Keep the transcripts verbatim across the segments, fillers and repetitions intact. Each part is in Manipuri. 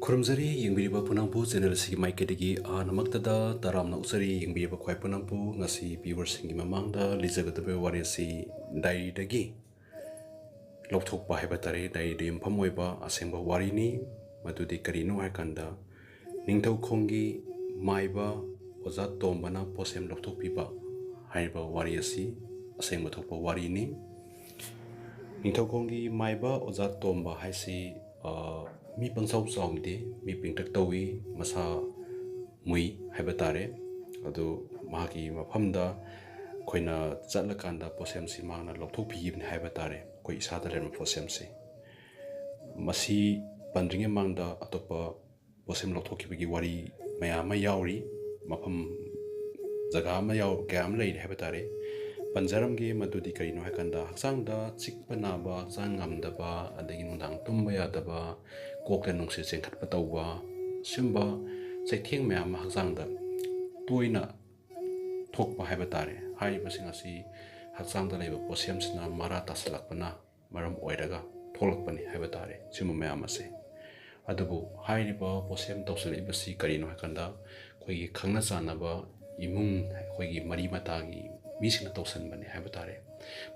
ꯈꯨꯔꯨꯝꯖꯔꯤ ꯌꯦꯡꯕꯤꯔꯤꯕ ꯄꯨꯝꯅꯃꯛꯄꯨ꯫ Channel ꯑꯁꯤꯒꯤ ꯃꯥꯏꯀꯩꯗꯒꯤ ꯑꯍꯥꯟꯕꯃꯛꯇꯗ ꯇꯔꯥꯝꯅ ꯑꯣꯛꯆꯔꯤ꯫ ꯌꯦꯡꯕꯤꯔꯤꯕ ꯈ꯭ꯋꯥꯏ ꯄꯨꯝꯅꯃꯛꯄꯨ, ꯉꯁꯤ viewerꯁꯤꯡꯒꯤ ꯃꯃꯥꯡꯗ ꯂꯤꯖꯒꯗꯕ ꯋꯥꯔꯤ ꯑꯁꯤ diaryꯗꯒꯤ ꯂꯧꯊꯣꯛꯄ ꯍꯥꯏꯕ ꯇꯥꯔꯦ꯫ Diaryꯗ ꯌꯨꯝꯐꯝ ꯑꯣꯏꯕ ꯑꯁꯦꯡꯕ ꯋꯥꯔꯤꯅꯤ꯫ ꯃꯗꯨꯗꯤ ꯀꯔꯤꯅꯣ ꯍꯥꯏꯀꯥꯟꯗ, ꯅꯤꯡꯊꯧꯈꯣꯡꯒꯤ ꯃꯥꯏꯕ ꯑꯣꯖꯥ ꯇꯣꯝꯕꯅ ꯄꯣꯠꯁꯦꯝ ꯂꯧꯊꯣꯛꯄꯤꯕ ꯍꯥꯏꯔꯤꯕ ꯋꯥꯔꯤ ꯑꯁꯤ ꯑꯁꯦꯡꯕ ꯊꯣꯛꯄ ꯋꯥꯔꯤꯅꯤ꯫ ꯅꯤꯡꯊꯧꯈꯣꯡꯒꯤ ꯃꯥꯏꯕ ꯑꯣꯖꯥ ꯇꯣꯝꯕ ꯍꯥꯏꯁꯤ, ꯑ, ꯃꯤ ꯄꯪꯆꯥꯎ ꯆꯥꯎꯗꯦ, ꯃꯤ ꯄꯤꯛꯇꯛ ꯇꯧꯏ, ꯃꯁꯥ ꯃꯨꯏ ꯍꯥꯏꯕ ꯇꯥꯔꯦ꯫ ꯑꯗꯨ ꯃꯍꯥꯛꯀꯤ ꯃꯐꯝꯗ ꯑꯩꯈꯣꯏꯅ ꯆꯠꯂꯀꯥꯟꯗ ꯄꯣꯠꯁꯦꯝꯁꯤ ꯃꯍꯥꯛꯅ ꯂꯧꯊꯣꯛꯄꯤꯈꯤꯕꯅꯤ ꯍꯥꯏꯕ ꯇꯥꯔꯦ, ꯑꯩꯈꯣꯏ ꯏꯁꯥꯗ ꯂꯩꯔꯝꯕ ꯄꯣꯠꯁꯦꯝꯁꯤ꯫ ꯃꯁꯤ ꯄꯟꯗ꯭ꯔꯤꯉꯩ ꯃꯃꯥꯡꯗ ꯑꯇꯣꯞꯄ ꯄꯣꯠꯁꯦꯝ ꯂꯧꯊꯣꯛꯈꯤꯕꯒꯤ ꯋꯥꯔꯤ ꯃꯌꯥꯝ ꯑꯃ ꯌꯥꯎꯔꯤ, ꯃꯐꯝ ꯖꯒꯥ ꯑꯃ ꯌꯥꯎ-, ꯀꯌꯥ ꯑꯃ ꯂꯩꯔꯤ ꯍꯥꯏꯕ ꯇꯥꯔꯦ꯫ ꯄꯟꯖꯔꯝꯒꯦ꯫ ꯃꯗꯨꯗꯤ ꯀꯔꯤꯅꯣ ꯍꯥꯏꯀꯥꯟꯗ, ꯍꯛꯆꯥꯡꯗ ꯆꯤꯛꯄ ꯅꯥꯕ, ꯍꯛꯆꯥꯡ ꯉꯝꯗꯕ, ꯑꯗꯒꯤ ꯅꯨꯡꯗꯥꯡ ꯇꯨꯝꯕ ꯌꯥꯗꯕ, ꯀꯣꯛꯇ ꯅꯨꯡꯁꯤꯠ ꯆꯦꯟꯈꯠꯄ ꯇꯧꯕ, ꯁꯤꯒꯨꯝꯕ ꯆꯩꯊꯦꯡ ꯃꯌꯥꯝ ꯑꯃ ꯍꯛꯆꯥꯡꯗ ꯇꯣꯏꯅ ꯊꯣꯛꯄ ꯍꯥꯏꯕ ꯇꯥꯔꯦ꯫ ꯍꯥꯏꯔꯤꯕꯁꯤꯡ ꯑꯁꯤ ꯍꯛꯆꯥꯡꯗ ꯂꯩꯕ ꯄꯣꯠꯁꯦꯝꯁꯤꯅ ꯃꯔꯥ ꯇꯥꯁꯤꯜꯂꯛꯄꯅ ꯃꯔꯝ ꯑꯣꯏꯔꯒ ꯊꯣꯛꯂꯛꯄꯅꯤ ꯍꯥꯏꯕ ꯇꯥꯔꯦ, ꯁꯤꯒꯨꯝꯕ ꯃꯌꯥꯝ ꯑꯁꯦ꯫ ꯑꯗꯨꯕꯨ ꯍꯥꯏꯔꯤꯕ ꯄꯣꯠꯁꯦꯝ ꯇꯧꯁꯤꯜꯂꯛꯏꯕꯁꯤ ꯀꯔꯤꯅꯣ ꯍꯥꯏꯀꯥꯟꯗ, ꯑꯩꯈꯣꯏꯒꯤ ꯈꯪꯅ ꯆꯥꯟꯅꯕ ꯏꯃꯨꯡ, ꯑꯩꯈꯣꯏꯒꯤ ꯃꯔꯤ ꯃꯇꯥꯒꯤ ꯃꯤꯁꯤꯡꯅ ꯇꯧꯁꯟꯕꯅꯤ ꯍꯥꯏꯕ ꯇꯥꯔꯦ꯫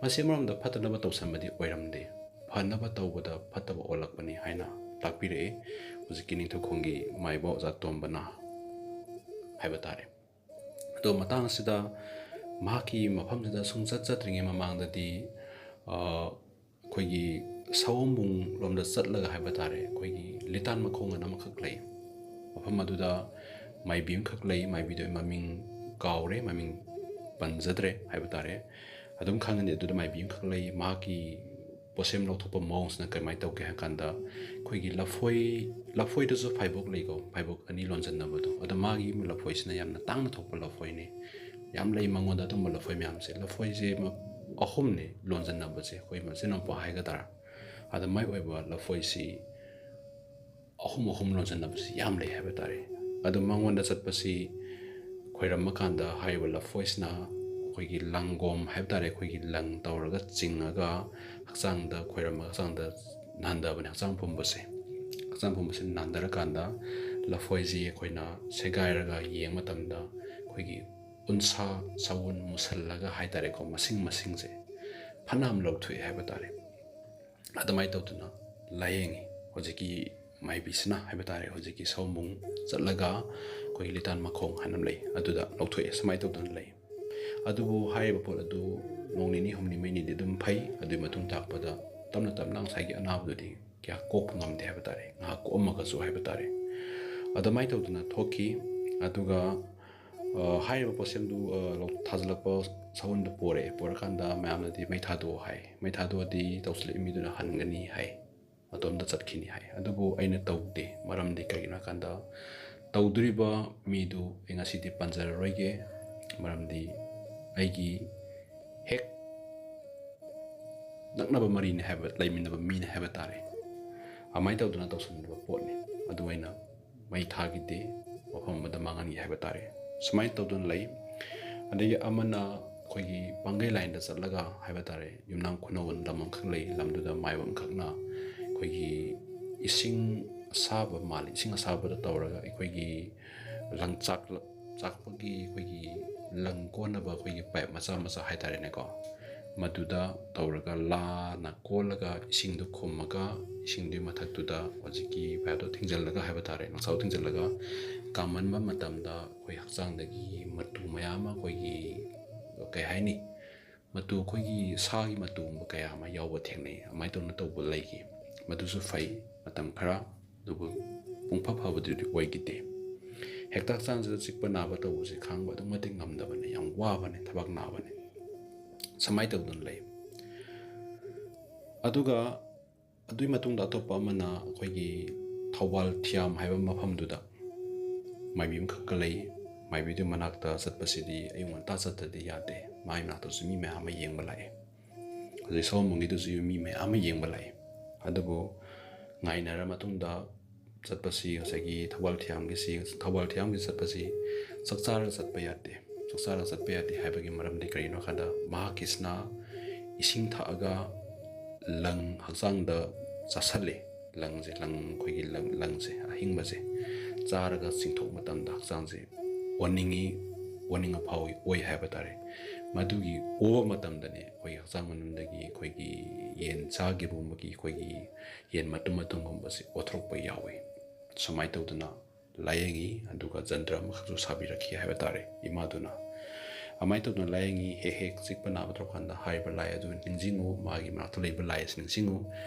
ꯃꯁꯤ ꯑꯃꯔꯣꯝꯗ ꯐꯠꯇꯅꯕ ꯇꯧꯁꯟꯕꯗꯤ ꯑꯣꯏꯔꯝꯗꯦ, ꯐꯅꯕ ꯇꯧꯕꯗ ꯐꯠꯇꯕ ꯑꯣꯜꯂꯛꯄꯅꯤ ꯍꯥꯏꯅ ꯇꯥꯛꯄꯤꯔꯛꯏ ꯍꯧꯖꯤꯛꯀꯤ ꯅꯤꯡꯊꯧꯈꯣꯡꯒꯤ ꯃꯥꯏꯕ ꯑꯣꯖꯥ ꯇꯣꯝꯕꯅ ꯍꯥꯏꯕ ꯇꯥꯔꯦ꯫ ꯑꯗꯣ ꯃꯇꯥꯡ ꯑꯁꯤꯗ ꯃꯍꯥꯛꯀꯤ ꯃꯐꯝꯁꯤꯗ ꯁꯨꯡꯆꯠ ꯆꯠꯇ꯭ꯔꯤꯉꯩ ꯃꯃꯥꯡꯗꯗꯤ, ꯑ, ꯑꯩꯈꯣꯏꯒꯤ ꯁꯑꯣꯝꯕꯨꯡ ꯂꯣꯝꯗ ꯆꯠꯂꯒ ꯍꯥꯏꯕ ꯇꯥꯔꯦ, ꯑꯩꯈꯣꯏꯒꯤ ꯂꯤꯇꯥꯟ ꯃꯈꯣꯡ ꯑꯅ ꯑꯃꯈꯛ ꯂꯩ꯫ ꯃꯐꯝ ꯑꯗꯨꯗ ꯃꯥꯏꯕꯤ ꯑꯃꯈꯛ ꯂꯩ꯫ ꯃꯥꯏꯕꯤꯗꯣ ꯑꯩ ꯃꯃꯤꯡ ꯀꯥꯎꯔꯦ, ꯃꯃꯤꯡ ꯄꯟꯖꯗ꯭ꯔꯦ ꯍꯥꯏꯕ ꯇꯥꯔꯦ꯫ ꯑꯗꯨꯝ ꯈꯪꯒꯅꯤ, ꯑꯗꯨꯗ ꯃꯥꯏꯕꯤ ꯑꯃꯈꯛ ꯂꯩ꯫ ꯃꯍꯥꯛꯀꯤ ꯄꯣꯠꯁꯦꯝ ꯂꯧꯊꯣꯛꯄ ꯃꯑꯣꯡꯁꯤꯅ ꯀꯃꯥꯏꯅ ꯇꯧꯒꯦ ꯍꯥꯏ ꯀꯥꯟꯗ, ꯑꯩꯈꯣꯏꯒꯤ ꯂꯐꯣꯏ, ꯂꯐꯣꯏꯗꯁꯨ ꯐꯥꯏꯕꯣꯛ ꯂꯩꯀꯣ, ꯐꯥꯏꯕꯣꯛ ꯑꯅꯤ ꯂꯣꯟꯁꯤꯟꯅꯕꯗꯣ꯫ ꯑꯗꯣ ꯃꯥꯒꯤ ꯂꯐꯣꯏꯁꯤꯅ ꯌꯥꯝꯅ ꯇꯥꯡꯅ ꯊꯣꯛꯄ ꯂꯐꯣꯏꯅꯤ꯫ ꯌꯥꯝ ꯂꯩ ꯃꯉꯣꯟꯗ ꯑꯗꯨꯝꯕ ꯂꯐꯣꯏ ꯃꯌꯥꯝꯁꯦ꯫ ꯂꯐꯣꯏꯁꯦ ꯃ-, ꯑꯍꯨꯝꯅꯤ ꯂꯣꯟꯁꯤꯟꯅꯕꯁꯦ꯫ ꯑꯩꯈꯣꯏ ꯃꯆꯤꯟ ꯃꯅꯥꯎꯄꯥ ꯍꯥꯏꯒꯗ꯭ꯔꯥ, ꯑꯗ ꯃꯥꯏ ꯑꯣꯏꯕ ꯂꯐꯣꯏꯁꯤ ꯑꯍꯨꯝ ꯑꯍꯨꯝ ꯂꯣꯟꯁꯤꯟꯅꯕꯁꯤ ꯌꯥꯝ ꯂꯩ ꯍꯥꯏꯕ ꯇꯥꯔꯦ꯫ ꯑꯗꯣ ꯃꯉꯣꯟꯗ ꯆꯠꯄꯁꯤ ꯈꯣꯏꯔꯝꯕ ꯀꯥꯟꯗ ꯍꯥꯏꯔꯤꯕ ꯂꯐꯣꯏꯁꯤꯅ ꯑꯩꯈꯣꯏꯒꯤ ꯂꯪꯒꯣꯝ ꯍꯥꯏꯕ ꯇꯥꯔꯦ, ꯑꯩꯈꯣꯏꯒꯤ ꯂꯪ ꯇꯧꯔꯒ ꯆꯤꯡꯉꯒ ꯍꯛꯆꯥꯡꯗ ꯈꯣꯏꯔꯝꯕ, ꯍꯛꯆꯥꯡꯗ ꯅꯥꯟꯊꯕꯅꯦ, ꯍꯛꯆꯥꯡ ꯄꯨꯝꯕꯁꯦ꯫ ꯍꯛꯆꯥꯡ ꯄꯨꯝꯕꯁꯤ ꯅꯥꯟꯊꯔꯀꯥꯟꯗ ꯂꯐꯣꯏꯁꯤ ꯑꯩꯈꯣꯏꯅ ꯁꯦꯒꯥꯏꯔꯒ ꯌꯦꯡꯕ ꯃꯇꯝꯗ ꯑꯩꯈꯣꯏꯒꯤ ꯎꯟꯁꯥ ꯁꯎꯟ ꯃꯨꯁꯜꯂꯒ ꯍꯥꯏꯇꯥꯔꯦꯀꯣ, ꯃꯁꯤꯡ ꯃꯁꯤꯡꯁꯦ ꯐꯅꯌꯥꯝ ꯂꯧꯊꯣꯛꯑꯦ ꯍꯥꯏꯕ ꯇꯥꯔꯦ꯫ ꯑꯗꯨꯃꯥꯏꯅ ꯇꯧꯗꯅ ꯂꯥꯏꯌꯦꯡꯉꯤ꯫ ꯍꯧꯖꯤꯛꯀꯤ ꯃꯥꯏꯕꯤꯁꯤꯅ ꯍꯥꯏꯕ ꯇꯥꯔꯦ, ꯍꯧꯖꯤꯛꯀꯤ ꯁꯑꯣꯝꯕꯨꯡ ꯆꯠꯂꯒ ꯑꯩꯈꯣꯏꯒꯤ ꯂꯤꯇꯥꯟ ꯃꯈꯣꯡ ꯍꯥꯏꯅ ꯑꯃ ꯂꯩ, ꯑꯗꯨꯗ ꯂꯧꯊꯣꯛꯑꯦ꯫ ꯁꯨꯃꯥꯏꯅ ꯇꯧꯗꯅ ꯂꯩ꯫ ꯑꯗꯨꯕꯨ ꯍꯥꯏꯔꯤꯕ ꯄꯣꯠ ꯑꯗꯨ ꯅꯣꯡ ꯅꯤꯅꯤ ꯍꯨꯝꯅꯤ ꯃꯔꯤꯅꯤꯗꯤ ꯑꯗꯨꯝ ꯐꯩ꯫ ꯑꯗꯨꯒꯤ ꯃꯇꯨꯡ ꯇꯥꯔꯛꯄꯗ ꯇꯞꯅ ꯇꯞꯅ ꯉꯁꯥꯏꯒꯤ ꯑꯅꯥꯕꯗꯨꯗꯤ ꯀꯌꯥ ꯀꯣꯛꯄ ꯉꯝꯗꯦ ꯍꯥꯏꯕ ꯇꯥꯔꯦ, ꯉꯥꯏꯍꯥꯛ ꯀꯣꯛꯑꯝꯃꯒꯁꯨ ꯍꯥꯏꯕ ꯇꯥꯔꯦ꯫ ꯑꯗꯨꯃꯥꯏꯅ ꯇꯧꯗꯅ ꯊꯣꯛꯈꯤ꯫ ꯑꯗꯨꯒ, ꯑ, ꯍꯥꯏꯔꯤꯕ ꯄꯣꯠꯁꯦꯝꯗꯨ, ꯑ, ꯂꯧ-, ꯊꯥꯖꯤꯜꯂꯛꯄ ꯁꯎꯟꯗꯨ ꯄꯣꯔꯛꯑꯦ꯫ ꯄꯣꯔꯀꯥꯟꯗ ꯃꯌꯥꯝꯅꯗꯤ "ꯃꯩ ꯊꯥꯗꯣꯛꯑꯣ" ꯍꯥꯏ꯫ "ꯃꯩ ꯊꯥꯗꯣꯛꯑꯗꯤ ꯇꯧꯁꯤꯜꯂꯛꯏ ꯃꯤꯗꯨꯅ ꯍꯟꯒꯅꯤ" ꯍꯥꯏ, "ꯃꯇꯣꯝꯇ ꯆꯠꯈꯤꯅꯤ" ꯍꯥꯏ꯫ ꯑꯗꯨꯕꯨ ꯑꯩꯅ ꯇꯧꯗꯦ꯫ ꯃꯔꯝꯗꯤ ꯀꯩꯒꯤꯅꯣ ꯍꯥꯏꯀꯥꯟꯗ, ꯇꯧꯗꯣꯔꯤꯕ ꯃꯤꯗꯨ ꯑꯩ ꯉꯁꯤꯗꯤ ꯄꯟꯖꯔꯔꯣꯏꯒꯦ꯫ ꯃꯔꯝꯗꯤ ꯑꯩꯒꯤ ꯍꯦꯛ ꯅꯛꯅꯕ ꯃꯔꯤꯅꯦ ꯍꯥꯏꯕ, ꯂꯩꯃꯤꯟꯅꯕ ꯃꯤꯅꯦ ꯍꯥꯏꯕ ꯇꯥꯔꯦ꯫ ꯑꯗꯨꯃꯥꯏꯅ ꯇꯧꯗꯅ ꯇꯧꯁꯤꯟꯕ ꯄꯣꯠꯅꯤ꯫ ꯑꯗꯨ ꯑꯩꯅ ꯃꯩ ꯊꯥꯈꯤꯗꯦ, ꯃꯐꯝ ꯑꯃꯗ ꯃꯥꯡꯍꯟꯈꯤ ꯍꯥꯏꯕ ꯇꯥꯔꯦ꯫ ꯁꯨꯃꯥꯏꯅ ꯇꯧꯗꯨꯅ ꯂꯩ꯫ ꯑꯗꯒꯤ ꯑꯃꯅ ꯑꯩꯈꯣꯏꯒꯤ ꯄꯥꯡꯒꯩ ꯂꯥꯏꯟꯗ ꯆꯠꯂꯒ ꯍꯥꯏꯕ ꯇꯥꯔꯦ, ꯌꯨꯝꯅꯥꯝ ꯈꯨꯅꯧ ꯑꯅ ꯂꯝ ꯑꯃꯈꯛ ꯂꯩ꯫ ꯂꯝꯗꯨꯗ ꯃꯥꯏꯕ ꯑꯃꯈꯛꯅ ꯑꯩꯈꯣꯏꯒꯤ ꯏꯁꯤꯡ ꯑꯁꯥꯕ ꯃꯥꯜꯂꯤ, ꯏꯁꯤꯡ ꯑꯁꯥꯕꯗ ꯇꯧꯔꯒ ꯑꯩꯈꯣꯏꯒꯤ ꯂꯪꯆꯥꯛ-, ꯆꯥꯛꯄꯒꯤ ꯑꯩꯈꯣꯏꯒꯤ ꯂꯪ ꯀꯣꯟꯅꯕ ꯑꯩꯈꯣꯏꯒꯤ ꯄꯥꯏꯞ ꯃꯆꯥ ꯃꯆꯥ ꯍꯥꯏꯇꯥꯔꯦꯅꯦꯀꯣ, ꯃꯗꯨꯗ ꯇꯧꯔꯒ ꯂꯥꯅ ꯀꯣꯜꯂꯒ ꯏꯁꯤꯡꯗꯨ ꯈꯨꯝꯃꯒ, ꯏꯁꯤꯡꯗꯨꯒꯤ ꯃꯊꯛꯇꯨꯗ ꯍꯧꯖꯤꯛꯀꯤ ꯄꯥꯏꯞꯇꯣ ꯊꯤꯡꯖꯤꯜꯂꯒ ꯍꯥꯏꯕ ꯇꯥꯔꯦ, ꯂꯪꯆꯥꯛ ꯊꯤꯡꯖꯤꯜꯂꯒ ꯀꯥꯝꯍꯟꯕ ꯃꯇꯝꯗ ꯑꯩꯈꯣꯏ ꯍꯛꯆꯥꯡꯗꯒꯤ ꯃꯇꯨ ꯃꯌꯥꯝ ꯑꯃ, ꯑꯩꯈꯣꯏꯒꯤ, ꯀꯩ ꯍꯥꯏꯅꯤ, ꯃꯇꯨ, ꯑꯩꯈꯣꯏꯒꯤ ꯁꯥꯒꯤ ꯃꯇꯨꯒꯨꯝꯕ ꯀꯌꯥ ꯑꯃ ꯌꯥꯎꯕ ꯊꯦꯡꯅꯩ꯫ ꯑꯗꯨꯃꯥꯏꯅ ꯇꯧꯅ ꯇꯧꯕ ꯂꯩꯈꯤ꯫ ꯃꯗꯨꯁꯨ ꯐꯩ ꯃꯇꯝ ꯈꯔ, ꯑꯗꯨꯕꯨ ꯄꯨꯡꯐ ꯐꯕꯗꯨꯗꯤ ꯑꯣꯏꯈꯤꯗꯦ꯫ ꯍꯦꯛꯇ ꯍꯛꯆꯥꯡꯁꯤꯗ ꯆꯤꯛꯄ ꯅꯥꯕ ꯇꯧꯕꯁꯦ ꯈꯥꯡꯕ ꯑꯗꯨꯛ ꯃꯇꯤꯛ ꯉꯝꯗꯕꯅꯤ, ꯌꯥꯝ ꯋꯥꯕꯅꯤ, ꯊꯕꯛ ꯅꯥꯕꯅꯤ꯫ ꯁꯨꯃꯥꯏꯅ ꯇꯧꯗꯨꯅ ꯂꯩ꯫ ꯑꯗꯨꯒ ꯑꯗꯨꯒꯤ ꯃꯇꯨꯡꯗ ꯑꯇꯣꯞꯄ ꯑꯃꯅ ꯑꯩꯈꯣꯏꯒꯤ ꯊꯧꯕꯥꯜ ꯊꯤꯌꯥꯝ ꯍꯥꯏꯕ ꯃꯐꯝꯗꯨꯗ ꯃꯥꯏꯕꯤ ꯑꯃꯈꯛꯀ ꯂꯩ꯫ ꯃꯥꯏꯕꯤꯗꯨꯒꯤ ꯃꯅꯥꯛꯇ ꯆꯠꯄꯁꯤꯗꯤ ꯑꯌꯨꯛ ꯉꯟꯇꯥ ꯆꯠꯇꯗꯤ ꯌꯥꯗꯦ꯫ ꯃꯥꯒꯤ ꯃꯅꯥꯛꯇꯁꯨ ꯃꯤ ꯃꯌꯥꯝ ꯑꯃ ꯌꯦꯡꯕ ꯂꯥꯛꯑꯦ꯫ ꯍꯧꯖꯤꯛ ꯁꯑꯣꯝꯕꯨꯡꯒꯤꯗꯨꯁꯨ ꯃꯤ ꯃꯌꯥꯝ ꯑꯃ ꯌꯦꯡꯕ ꯂꯥꯛꯑꯦ꯫ ꯑꯗꯨꯕꯨ ꯉꯥꯏꯅꯔ ꯃꯇꯨꯡꯗ ꯆꯠꯄꯁꯤ, ꯉꯁꯥꯏꯒꯤ ꯊꯧꯕꯥꯜ ꯊꯤꯌꯥꯝꯒꯤꯁꯤ, ꯊꯧꯕꯥꯜ ꯊꯤꯌꯥꯝꯒꯤ ꯆꯠꯄꯁꯤ ꯆꯥꯛ ꯆꯥꯔꯒ ꯆꯠꯄ ꯌꯥꯗꯦ꯫ ꯆꯥꯛ ꯆꯥꯔꯒ ꯆꯠꯄ ꯌꯥꯗꯦ ꯍꯥꯏꯕꯒꯤ ꯃꯔꯝꯗꯤ ꯀꯔꯤꯅꯣ ꯍꯥꯏꯕꯗ, ꯃꯍꯥꯛꯀꯤꯁꯤꯅ ꯏꯁꯤꯡ ꯊꯛꯑꯒ ꯂꯪ ꯍꯛꯆꯥꯡꯗ ꯆꯥꯁꯜꯂꯦ꯫ ꯂꯪꯁꯦ, ꯂꯪ, ꯑꯩꯈꯣꯏꯒꯤ ꯂꯪ, ꯂꯪꯁꯦ, ꯑꯍꯤꯡꯕꯁꯦ ꯆꯥꯔꯒ ꯆꯤꯡꯊꯣꯛꯄ ꯃꯇꯝꯗ ꯍꯛꯆꯥꯡꯁꯦ ꯑꯣꯟꯅꯤꯡꯉꯤ, ꯑꯣꯟꯅꯤꯡꯕ ꯐꯥꯎꯏ, ꯑꯣꯏ ꯍꯥꯏꯕ ꯇꯥꯔꯦ꯫ ꯃꯗꯨꯒꯤ ꯑꯣꯕ ꯃꯇꯝꯗꯅꯦ ꯑꯩꯈꯣꯏꯒꯤ ꯍꯛꯆꯥꯡ ꯃꯅꯨꯡꯗꯒꯤ ꯑꯩꯈꯣꯏꯒꯤ ꯌꯦꯟ ꯆꯥꯈꯤꯕꯒꯨꯝꯕꯒꯤ ꯑꯩꯈꯣꯏꯒꯤ ꯌꯦꯟ ꯃꯇꯨꯝ ꯃꯇꯨꯝꯒꯨꯝꯕꯁꯦ ꯑꯣꯊꯣꯔꯛꯄ ꯌꯥꯎꯏ꯫ ꯁꯨꯃꯥꯏꯅ ꯇꯧꯗꯅ ꯂꯥꯏꯌꯦꯡꯉꯤ, ꯑꯗꯨꯒ ꯖꯟꯇ꯭ꯔ ꯑꯃꯈꯛꯁꯨ ꯁꯥꯕꯤꯔꯛꯈꯤ ꯍꯥꯏꯕ ꯇꯥꯔꯦ ꯏꯃꯥꯗꯨꯅ꯫ ꯑꯗꯨꯃꯥꯏꯅ ꯇꯧꯗꯅ ꯂꯥꯏꯌꯦꯡꯉꯤ꯫ ꯍꯦꯛ ꯍꯦꯛ ꯆꯤꯛꯄ ꯅꯥꯕ ꯇꯧꯔꯀꯥꯟꯗ ꯍꯥꯏꯔꯤꯕ ꯂꯥꯏ ꯑꯗꯨ ꯅꯤꯡꯁꯤꯡꯉꯨ, ꯃꯥꯒꯤ ꯃꯅꯥꯛꯇ ꯂꯩꯕ ꯂꯥꯏ ꯑꯁꯤ ꯅꯤꯡꯁꯤꯡꯉꯨ,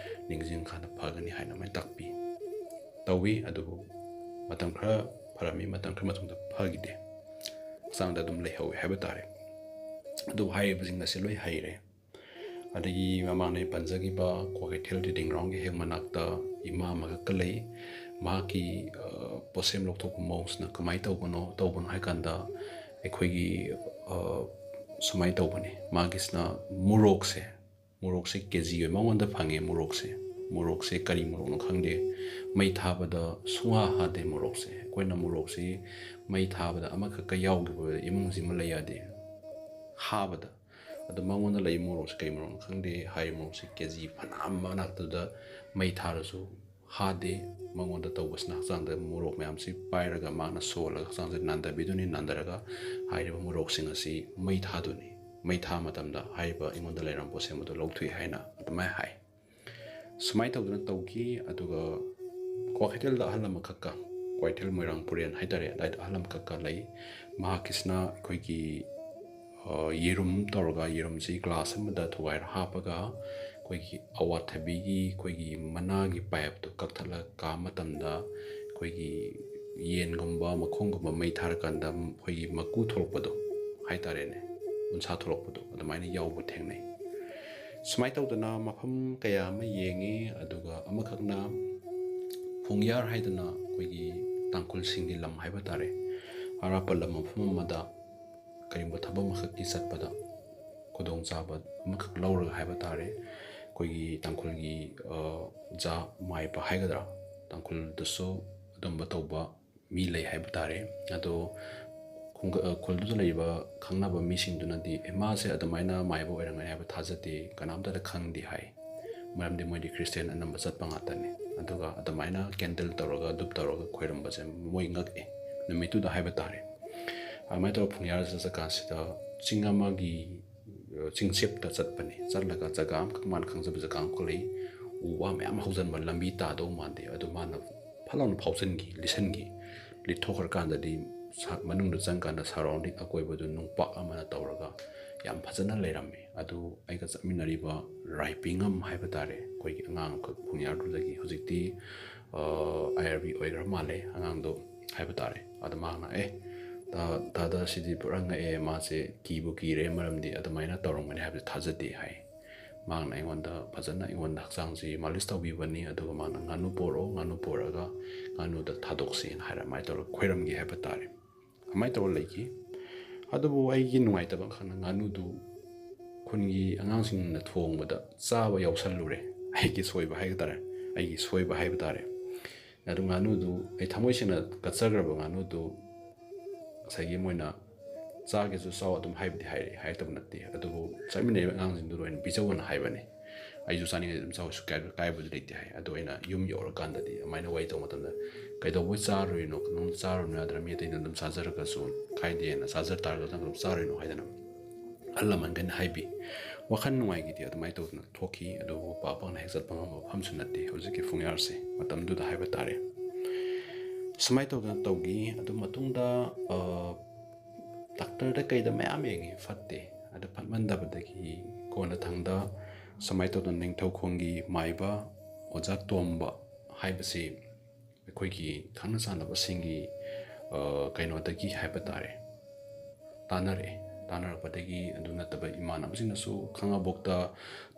ꯅꯤꯡꯁꯤꯡꯉꯀꯥꯟꯗ ꯐꯒꯅꯤ ꯍꯥꯏꯅ ꯑꯗꯨꯃꯥꯏꯅ ꯇꯥꯛꯄꯤ꯫ ꯇꯧꯋꯤ꯫ ꯑꯗꯨꯕꯨ ꯃꯇꯝ ꯈꯔ ꯐꯔꯝꯃꯤ, ꯃꯇꯝ ꯈꯔ ꯃꯇꯨꯡꯗ ꯐꯈꯤꯗꯦ, ꯍꯛꯆꯥꯡꯗ ꯑꯗꯨꯝ ꯂꯩꯍꯧꯋꯤ ꯍꯥꯏꯕ ꯇꯥꯔꯦ꯫ ꯑꯗꯨꯕꯨ ꯍꯥꯏꯔꯤꯕꯁꯤꯡ ꯑꯁꯤ ꯂꯣꯏ ꯍꯩꯔꯦ꯫ ꯑꯗꯒꯤ ꯃꯃꯥꯡꯗ ꯑꯩ ꯄꯟꯖꯈꯤꯕ ꯀ꯭ꯋꯥꯀꯩꯊꯦꯜ ꯔꯤꯗꯤꯡ ꯒ꯭ꯔꯥꯎꯟꯒꯤ ꯍꯦꯛ ꯃꯅꯥꯛꯇ ꯏꯃꯥ ꯑꯃꯈꯛꯀ ꯂꯩ꯫ ꯃꯍꯥꯛꯀꯤ, ꯑ, ꯄꯣꯠꯁꯦꯝ ꯂꯧꯊꯣꯛꯄ ꯃꯑꯣꯡꯁꯤꯅ ꯀꯃꯥꯏꯅ ꯇꯧꯕꯅꯣ, ꯇꯧꯕꯅꯣ ꯍꯥꯏ ꯀꯥꯟꯗ ꯑꯩꯈꯣꯏꯒꯤ, ꯑ, ꯁꯨꯃꯥꯏꯅ ꯇꯧꯕꯅꯤ꯫ ꯃꯥꯒꯤꯁꯤꯅ ꯃꯣꯔꯣꯛꯁꯦ, ꯃꯣꯔꯣꯛꯁꯦ ꯀꯦ ꯖꯤ ꯑꯣꯏ ꯃꯉꯣꯟꯗ ꯐꯪꯉꯦ ꯃꯣꯔꯣꯛꯁꯦ꯫ ꯃꯣꯔꯣꯛꯁꯦ ꯀꯔꯤ ꯃꯣꯔꯣꯛꯅꯣ ꯈꯪꯗꯦ, ꯃꯩ ꯊꯥꯕꯗ ꯁꯨꯡꯍꯥ ꯍꯥꯗꯦ ꯃꯣꯔꯣꯛꯁꯦ꯫ ꯑꯩꯈꯣꯏꯅ ꯃꯣꯔꯣꯛꯁꯤ ꯃꯩ ꯊꯥꯕꯗ ꯑꯃꯈꯛꯀ ꯌꯥꯎꯈꯤꯕ ꯏꯃꯨꯡꯁꯤꯃ ꯂꯩ ꯌꯥꯗꯦ ꯍꯥꯕꯗ꯫ ꯑꯗꯣ ꯃꯉꯣꯟꯗ ꯂꯩ ꯃꯣꯔꯣꯛꯁꯦ ꯀꯩ ꯃꯣꯔꯣꯛꯅꯣ ꯈꯪꯗꯦ, ꯍꯥꯏꯔꯤꯕ ꯃꯣꯔꯣꯛꯁꯦ ꯀꯦ ꯖꯤ ꯐꯅꯌꯥꯝ ꯃꯅꯥꯛꯇꯨꯗ ꯃꯩ ꯊꯥꯔꯁꯨ ꯍꯥꯗꯦ꯫ ꯃꯉꯣꯟꯗ ꯇꯧꯕꯁꯤꯅ ꯍꯛꯆꯥꯡꯗ ꯃꯣꯔꯣꯛ ꯃꯌꯥꯝꯁꯤ ꯄꯥꯏꯔꯒ ꯃꯥꯅ ꯁꯣꯜꯂꯒ ꯍꯛꯆꯥꯡꯁꯦ ꯅꯥꯟꯊꯕꯤꯗꯣꯏꯅꯤ꯫ ꯅꯥꯟꯊꯔꯒ ꯍꯥꯏꯔꯤꯕ ꯃꯣꯔꯣꯛꯁꯤꯡ ꯑꯁꯤ ꯃꯩ ꯊꯥꯗꯣꯏꯅꯤ꯫ ꯃꯩ ꯊꯥ ꯃꯇꯝꯗ ꯍꯥꯏꯔꯤꯕ ꯑꯩꯉꯣꯟꯗ ꯂꯩꯔꯝꯕ ꯄꯣꯠꯁꯦꯝ ꯑꯗꯨ ꯂꯧꯊꯣꯛꯏ ꯍꯥꯏꯅ ꯑꯗꯨꯃꯥꯏꯅ ꯍꯥꯏ꯫ ꯁꯨꯃꯥꯏꯅ ꯇꯧꯗꯅ ꯇꯧꯈꯤ꯫ ꯑꯗꯨꯒ ꯀ꯭ꯋꯥꯀꯩꯊꯦꯜꯗ ꯑꯍꯜ ꯑꯃꯈꯛꯀ, ꯀ꯭ꯋꯥꯀꯩꯊꯦꯜ ꯃꯣꯏꯔꯥꯡ ꯄꯨꯔꯦꯟ ꯍꯥꯏꯇꯥꯔꯦ, ꯑꯗꯥꯏꯗ ꯑꯍꯜ ꯑꯃꯈꯛꯀ ꯂꯩ꯫ ꯃꯍꯥꯛꯀꯤꯁꯤꯅ ꯑꯩꯈꯣꯏꯒꯤ, ꯑ, ꯌꯦꯔꯨꯝ ꯇꯧꯔꯒ, ꯌꯦꯔꯨꯝꯁꯤ ꯒ꯭ꯂꯥꯁ ꯑꯃꯗ ꯊꯨꯒꯥꯏꯔ ꯍꯥꯞꯄꯒ ꯑꯩꯈꯣꯏꯒꯤ ꯑꯋꯥꯊꯕꯤꯒꯤ ꯑꯩꯈꯣꯏꯒꯤ ꯃꯅꯥꯒꯤ ꯄꯥꯏꯞꯇꯣ ꯀꯛꯊꯠꯂꯒ ꯀꯥ ꯃꯇꯝꯗ ꯑꯩꯈꯣꯏꯒꯤ ꯌꯦꯟꯒꯨꯝꯕ ꯃꯈꯣꯡꯒꯨꯝꯕ ꯃꯩ ꯊꯥꯔꯀꯥꯟꯗ ꯑꯩꯈꯣꯏꯒꯤ ꯃꯀꯨ ꯊꯣꯛꯂꯛꯄꯗꯣ ꯍꯥꯏꯇꯥꯔꯦꯅꯦ, ꯎꯟꯁꯥ ꯊꯣꯛꯂꯛꯄꯗꯣ ꯑꯗꯨꯃꯥꯏꯅ ꯌꯥꯎꯕ ꯊꯦꯡꯅꯩ꯫ ꯁꯨꯃꯥꯏꯅ ꯇꯧꯗꯅ ꯃꯐꯝ ꯀꯌꯥ ꯑꯃ ꯌꯦꯡꯉꯤ꯫ ꯑꯗꯨꯒ ꯑꯃꯈꯛꯅ ꯐꯨꯡꯌꯥꯔ ꯍꯥꯏꯗꯅ ꯑꯩꯈꯣꯏꯒꯤ ꯇꯥꯡꯈꯨꯜꯁꯤꯡꯒꯤ ꯂꯝ ꯍꯥꯏꯕ ꯇꯥꯔꯦ, ꯑꯔꯥꯞꯄ ꯂꯝ ꯃꯐꯝ ꯑꯃꯗ ꯀꯔꯤꯒꯨꯝꯕ ꯊꯕꯛ ꯑꯃꯈꯛꯀꯤ ꯆꯠꯄꯗ ꯈꯨꯗꯣꯡꯆꯥꯕ ꯑꯃꯈꯛ ꯂꯧꯔꯒ ꯍꯥꯏꯕ ꯇꯥꯔꯦ, ꯑꯩꯈꯣꯏꯒꯤ ꯇꯥꯡꯈꯨꯜꯒꯤ, ꯑ, ꯖꯥ ꯃꯥꯏꯕ ꯍꯥꯏꯒꯗ꯭ꯔꯥ, ꯇꯥꯡꯈꯨꯜꯗꯁꯨ ꯑꯗꯨꯝꯕ ꯇꯧꯕ ꯃꯤ ꯂꯩ ꯍꯥꯏꯕ ꯇꯥꯔꯦ꯫ ꯑꯗꯣ ꯈꯨꯡꯒ-, ꯈꯨꯜꯗꯨꯗ ꯂꯩꯔꯤꯕ ꯈꯪꯅꯕ ꯃꯤꯁꯤꯡꯗꯨꯅꯗꯤ, "ꯑꯦ, ꯃꯥꯁꯦ ꯑꯗꯨꯃꯥꯏꯅ ꯃꯥꯏꯕ ꯑꯣꯏꯔꯝꯒꯅꯤ ꯍꯥꯏꯕ ꯊꯥꯖꯗꯦ, ꯀꯅꯥꯝꯇꯗ ꯈꯪꯗꯦ" ꯍꯥꯏ꯫ ꯃꯔꯝꯗꯤ ꯃꯣꯏꯗꯤ ꯈ꯭ꯔꯤꯁꯇꯤꯌꯥꯟ ꯑꯅꯝꯕ ꯆꯠꯄ ꯉꯥꯛꯇꯅꯤ꯫ ꯑꯗꯨꯒ ꯑꯗꯨꯃꯥꯏꯅ candle ꯇꯧꯔꯒ, ꯙꯨꯞ ꯇꯧꯔꯒ ꯈꯣꯏꯔꯝꯕꯁꯦ ꯃꯣꯏ ꯉꯛꯑꯦ ꯅꯨꯃꯤꯠꯇꯨꯗ ꯍꯥꯏꯕ ꯇꯥꯔꯦ꯫ ꯑꯗꯨꯃꯥꯏꯅ ꯇꯧꯔꯒ ꯐꯨꯡꯌꯥꯔ ꯆꯠꯂꯀꯥꯟꯁꯤꯗ ꯆꯤꯡ ꯑꯃꯒꯤ, ꯑ, ꯆꯤꯡꯆꯦꯞꯇ ꯆꯠꯄꯅꯤ꯫ ꯆꯠꯂꯒ ꯖꯒꯥ ꯑꯃꯈꯛ, ꯃꯥꯅ ꯈꯪꯖꯕ ꯖꯒꯥ ꯑꯃꯈꯛ ꯂꯩ, ꯎ ꯋꯥ ꯃꯌꯥꯝ ꯍꯧꯖꯤꯟꯕ, ꯂꯝꯕꯤ ꯇꯥꯗꯧ ꯃꯥꯟꯗꯦ꯫ ꯑꯗꯨ ꯃꯥꯅ ꯐꯠ ꯂꯥꯎꯅ ꯐꯥꯎꯖꯟꯈꯤ, ꯂꯤꯠꯁꯟꯈꯤ꯫ ꯂꯤꯠꯊꯣꯛꯈ꯭ꯔꯀꯥꯟꯗꯗꯤ ꯁ-, ꯃꯅꯨꯡꯗ ꯆꯪꯀꯥꯟꯗ surrounding, ꯑꯀꯣꯏꯕꯗꯨ ꯅꯨꯡꯄꯥꯛ ꯑꯃꯅ ꯇꯧꯔꯒ ꯌꯥꯝ ꯐꯖꯅ ꯂꯩꯔꯝꯃꯤ꯫ ꯑꯗꯨ ꯑꯩꯒ ꯆꯠꯃꯤꯟꯅꯔꯤꯕ ꯔꯥꯏꯄꯤꯉꯝ ꯍꯥꯏꯕ ꯇꯥꯔꯦ, ꯑꯩꯈꯣꯏꯒꯤ ꯑꯉꯥꯡ ꯑꯃꯈꯛ ꯐꯨꯡꯌꯥꯔꯗꯨꯗꯒꯤ, ꯍꯧꯖꯤꯛꯇꯤ, ꯑ, IRB ꯑꯣꯏꯈ꯭ꯔ ꯃꯥꯜꯂꯦ ꯑꯉꯥꯡꯗꯣ ꯍꯥꯏꯕ ꯇꯥꯔꯦ꯫ ꯑꯗ ꯃꯥꯅ, "ꯑꯦ, ꯇꯥ-, ꯇꯥꯗ, ꯁꯤꯗꯤ ꯄꯨꯔꯥ ꯉꯛꯑꯦ, ꯃꯥꯁꯦ ꯀꯤꯕꯨ ꯀꯤꯔꯦ, ꯃꯔꯝꯗꯤ ꯑꯗꯨꯃꯥꯏꯅ ꯇꯧꯔꯝꯒꯅꯤ ꯍꯥꯏꯕꯁꯦ ꯊꯥꯖꯗꯦ" ꯍꯥꯏ꯫ ꯃꯥꯅ ꯑꯩꯉꯣꯟꯗ ꯐꯖꯅ, ꯑꯩꯉꯣꯟꯗ ꯍꯛꯆꯥꯡꯁꯤ ꯃꯥꯂꯤꯁ ꯇꯧꯕꯤꯕꯅꯤ, ꯑꯗꯨꯒ ꯃꯥꯅ, "ꯉꯥꯅꯨ ꯄꯣꯔꯛꯑꯣ, ꯉꯥꯅꯨ ꯄꯣꯔꯛꯑꯒ ꯉꯥꯅꯨꯗ ꯊꯥꯗꯣꯛꯁꯦꯅ" ꯍꯥꯏꯔ ꯑꯗꯨꯃꯥꯏꯅ ꯇꯧꯔꯒ ꯈꯣꯏꯔꯝꯒꯦ ꯍꯥꯏꯕ ꯇꯥꯔꯦ꯫ ꯑꯗꯨꯃꯥꯏꯅ ꯇꯧꯔ ꯂꯩꯈꯤ꯫ ꯑꯗꯨꯕꯨ ꯑꯩꯒꯤ ꯅꯨꯡꯉꯥꯏꯇꯕ ꯑꯃꯈꯛꯅ ꯉꯥꯅꯨꯗꯨ ꯈꯨꯟꯒꯤ ꯑꯉꯥꯡꯁꯤꯡꯅ ꯊꯣꯡꯕꯗ ꯆꯥꯕ ꯌꯥꯎꯁꯜꯂꯨꯔꯦ꯫ ꯑꯩꯒꯤ ꯁꯣꯏꯕ ꯍꯥꯏꯕ ꯇꯥꯔꯦ, ꯑꯩꯒꯤ ꯁꯣꯏꯕ ꯍꯥꯏꯕ ꯇꯥꯔꯦ꯫ ꯑꯗꯨ ꯉꯥꯅꯨꯗꯨ ꯑꯩ ꯊꯃꯣꯏ ꯁꯦꯡꯅ ꯀꯠꯆꯈ꯭ꯔꯕ ꯉꯥꯅꯨꯗꯨ ꯉꯁꯥꯏꯒꯤ ꯃꯣꯏꯅ "ꯆꯥꯒꯦꯁꯨ ꯆꯥꯎ" ꯑꯗꯨꯝ ꯍꯥꯏꯕꯗꯤ ꯍꯥꯏꯔꯛꯑꯦ, ꯍꯥꯏꯔꯛꯇꯕ ꯅꯠꯇꯦ꯫ ꯑꯗꯨꯕꯨ ꯆꯠꯃꯤꯟꯅꯔꯤꯕ ꯑꯉꯥꯡꯁꯤꯡꯗꯨꯗ ꯑꯣꯏꯅ ꯄꯤꯖꯧꯑꯅ ꯍꯥꯏꯕꯅꯦ꯫ "ꯑꯩꯁꯨ ꯆꯥꯅꯤꯡꯉꯗꯤ ꯑꯗꯨꯝ ꯆꯥꯎ, ꯀꯩꯁꯨ ꯀꯥꯏ-, ꯀꯥꯏꯕꯗꯤ ꯂꯩꯇꯦ" ꯍꯥꯏ꯫ ꯑꯗꯣ ꯑꯩꯅ ꯌꯨꯝ ꯌꯧꯔꯀꯥꯟꯗꯗꯤ ꯑꯗꯨꯃꯥꯏꯅ ꯋꯥꯔꯤ ꯇꯧꯕ ꯃꯇꯝꯗ, "ꯀꯩꯗꯧꯕꯩ ꯆꯥꯔꯨꯔꯤꯅꯣ? ꯅꯪ ꯆꯥꯔꯨꯅꯨ ꯌꯥꯗ꯭ꯔꯥ? ꯃꯤ ꯑꯇꯩꯅ ꯑꯗꯨꯝ ꯆꯥꯖꯔꯒꯁꯨ ꯀꯥꯏꯗꯦꯅ, ꯆꯥꯖ ꯇꯥꯔꯒꯁꯨ ꯅꯪ ꯑꯗꯨꯝ ꯆꯥꯔꯨꯔꯤꯅꯣ?" ꯍꯥꯏꯗꯅ ꯑꯍꯜ ꯂꯃꯟꯈꯩꯅ ꯍꯥꯏꯕꯤ꯫ ꯋꯥꯈꯜ ꯅꯨꯡꯉꯥꯏꯈꯤꯗꯦ꯫ ꯑꯗꯨꯃꯥꯏꯅ ꯇꯧꯗꯅ ꯊꯣꯛꯈꯤ꯫ ꯑꯗꯨꯕꯨ ꯄꯥꯛ ꯄꯥꯛꯅ ꯍꯦꯛ ꯆꯠꯄ ꯉꯝꯕ ꯃꯐꯝꯁꯨ ꯅꯠꯇꯦ ꯍꯧꯖꯤꯛꯀꯤ ꯐꯨꯡꯌꯥꯔꯁꯦ, ꯃꯇꯝꯗꯨꯗ ꯍꯥꯏꯕ ꯇꯥꯔꯦ꯫ ꯁꯨꯃꯥꯏꯅ ꯇꯧꯗꯅ ꯇꯧꯈꯤ꯫ ꯑꯗꯨ ꯃꯇꯨꯡꯗ, ꯑ, ꯗꯥꯛꯇꯔꯗ ꯀꯩꯗ ꯃꯌꯥꯝ ꯌꯦꯡꯉꯤ, ꯐꯠꯇꯦ꯫ ꯑꯗꯨ ꯐꯠꯃꯟꯗꯕꯗꯒꯤ ꯀꯣꯟꯅꯊꯪꯗ ꯁꯨꯃꯥꯏꯅ ꯇꯧꯗꯅ ꯅꯤꯡꯊꯧꯈꯣꯡꯒꯤ ꯃꯥꯏꯕ ꯑꯣꯖꯥ ꯇꯣꯝꯕ ꯍꯥꯏꯕꯁꯤ ꯑꯩꯈꯣꯏꯒꯤ ꯈꯪꯅ ꯆꯥꯟꯅꯕꯁꯤꯡꯒꯤ, ꯑ, ꯀꯩꯅꯣꯗꯒꯤ ꯍꯥꯏꯕ ꯇꯥꯔꯦ, ꯇꯥꯟꯅꯔꯛꯑꯦ꯫ ꯇꯥꯟꯅꯔꯛꯄꯗꯒꯤ, ꯑꯗꯨ ꯅꯠꯇꯕ ꯏꯃꯥꯟꯅꯕꯁꯤꯡꯅꯁꯨ ꯈꯥꯡꯉꯕꯣꯛꯇ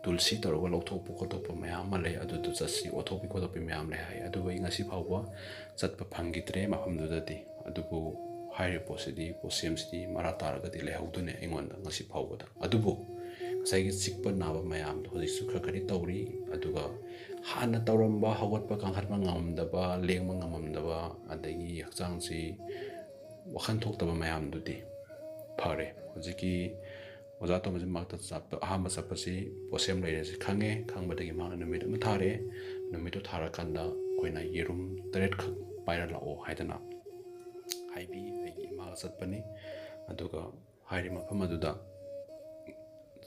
ꯇꯨꯜꯁꯤ ꯇꯧꯔꯒ ꯂꯧꯊꯣꯛꯄ ꯈꯣꯠꯇꯣꯛꯄ ꯃꯌꯥꯝ ꯑꯃ ꯂꯩ, ꯑꯗꯨꯗꯨ ꯆꯠꯁꯤ, ꯑꯣꯠꯊꯣꯛꯄꯤ ꯈꯣꯠꯇꯣꯛꯄꯤ ꯃꯌꯥꯝ ꯂꯩ ꯍꯥꯏ꯫ ꯑꯗꯨꯕꯨ ꯑꯩ ꯉꯁꯤ ꯐꯥꯎꯕ ꯆꯠꯄ ꯐꯪꯈꯤꯗ꯭ꯔꯦ ꯃꯐꯝꯗꯨꯗꯗꯤ꯫ ꯑꯗꯨꯕꯨ ꯍꯥꯏꯔꯤꯕ ꯄꯣꯠꯁꯤꯗꯤ, ꯄꯣꯠꯁꯦꯝꯁꯤꯗꯤ ꯃꯔꯥ ꯇꯥꯔꯒꯗꯤ ꯂꯩꯍꯧꯗꯣꯏꯅꯦ ꯑꯩꯉꯣꯟꯗ ꯉꯁꯤ ꯐꯥꯎꯕꯗ꯫ ꯑꯗꯨꯕꯨ ꯉꯁꯥꯏꯒꯤ ꯆꯤꯛꯄ ꯅꯥꯕ ꯃꯌꯥꯝꯗꯣ ꯍꯧꯖꯤꯛꯁꯨ ꯈꯔ ꯈꯔꯗꯤ ꯇꯧꯔꯤ꯫ ꯑꯗꯨꯒ ꯍꯥꯟꯅ ꯇꯧꯔꯝꯕ, ꯍꯧꯒꯠꯄ ꯀꯥꯡꯈꯠꯄ ꯉꯝꯗꯕ, ꯂꯦꯡꯕ ꯉꯝꯃꯝꯗꯕ, ꯑꯗꯒꯤ ꯍꯛꯆꯥꯡꯁꯤ ꯋꯥꯈꯜ ꯊꯣꯛꯇꯕ ꯃꯌꯥꯝꯗꯨꯗꯤ ꯐꯔꯦ꯫ ꯍꯧꯖꯤꯛꯀꯤ ꯑꯣꯖꯥ ꯇꯣꯝꯕꯁꯤ ꯃꯍꯥꯛꯇ ꯆꯠꯄ, ꯑꯍꯥꯟꯕ ꯆꯠꯄꯁꯤ ꯄꯣꯠꯁꯦꯝ ꯂꯩꯔꯦꯁꯤ ꯈꯪꯉꯦ꯫ ꯈꯪꯕꯗꯒꯤ ꯃꯍꯥꯛꯅ ꯅꯨꯃꯤꯠ ꯑꯃ ꯊꯥꯔꯦ꯫ ꯅꯨꯃꯤꯠꯇꯨ ꯊꯥꯔꯀꯥꯟꯗ ꯑꯩꯈꯣꯏꯅ ꯌꯦꯔꯨꯝ ꯇꯔꯦꯠꯈꯛ ꯄꯥꯏꯔ ꯂꯥꯛꯑꯣ ꯍꯥꯏꯗꯅ ꯍꯥꯏꯕꯤ꯫ ꯑꯩꯒꯤ ꯏꯃꯥꯒ ꯆꯠꯄꯅꯤ꯫ ꯑꯗꯨꯒ ꯍꯥꯏꯔꯤꯕ ꯃꯐꯝ ꯑꯗꯨꯗ